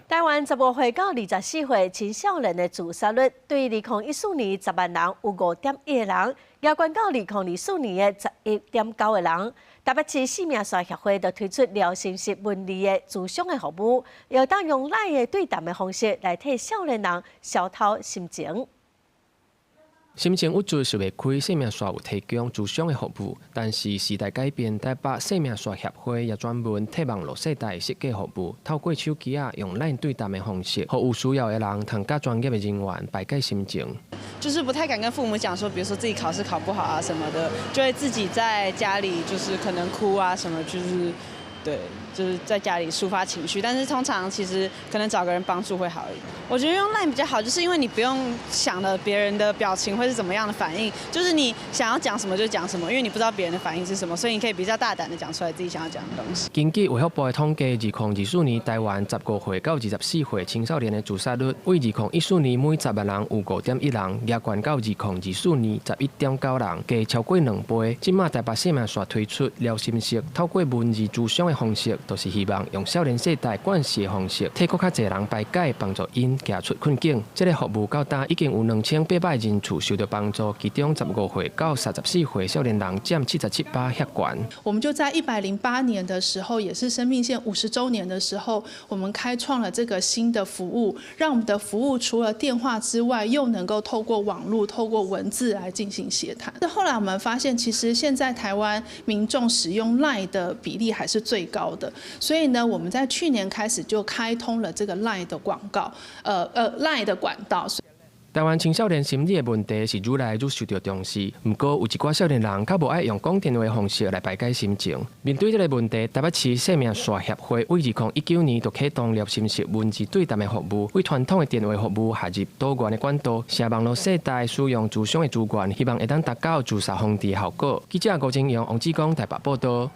台灣15歲到24歲青少年的自殺率，對2014年10萬人有5.1個人，也懸到2024年的11.9個人。台北市生命線協會就推出療心室文字的諮商的服務，會當用 LINE 的對談的方式來替少年人消透心情。心情鬱卒想袂開，生命線有提供諮商的服務，但是時代改變，台北生命線協會也專門替網路世代設計服務，透過手機仔用 LINE 對談的方式，予有需要的人通佮專業的人員排解心情。就是不太敢跟父母講說，比如說自己考試考不好啊什麼的，就會自己在家裡就是可能哭啊什麼，就是對，就是在家裡抒發情緒。但是通常其實可能找個人幫助會好一點。我覺得用 LINE 比較好，就是因為你不用想了別人的表情會是怎麼樣的反應，就是你想要講什麼就講什麼，因為你不知道別人的反應是什麼，所以你可以比較大膽的講出來自己想要講的東西。根據衛福部的統計，2024年台灣15歲到24歲青少年的自殺率，為2014年每10萬人有5.1人，也懸到2024年11.9人，加超過2倍。這馬台北生命線推出療心室，透過文字諮商的方式，就是希望用少年世代慣勢的方式，替閣較濟人排解，幫助𪜶行出困境。這個服務到今已經有2800人次受到幫助，其中15歲到34歲少年人佔77%遐懸。我們就在108年的時候，也是生命線50週年的時候，我們開創了這個新的服務，讓我們的服務除了電話之外，又能夠透過網路、透過文字來進行協談。後來我們發現，其實現在台灣民眾使用 LINE 的比例還是最高的，所以呢，我們在去年開始就開通了這個 LINE 的廣告，LINE 的管道。台灣青少年心理的問題是愈來愈受到重視，毋過有一寡少年人較無愛用講電話的方式來排解心情。面對這個問題，台北市生命線協會為2019年就啟動療心室文字對談的服務，為傳統的電話服務下入多元的管道，攜網路世代使用諮商的資源，希望會當達到自殺防治的效果。記者吳金陽、王志剛台北報道。